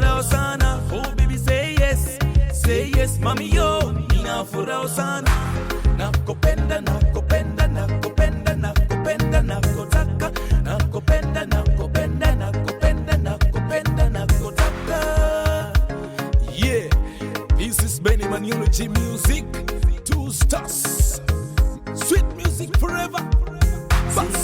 Nina furaha sana. Oh baby, say yes. Say yes, mami yo. Nina furaha sana. Nakupenda, nakupenda, nakupenda, nakupenda, nakutaka. Nakupenda, nakupenda, nakupenda, nakupenda, nakutaka. Yeah, this is Benny Maniology Music. Two stars. Sweet music forever. Bas.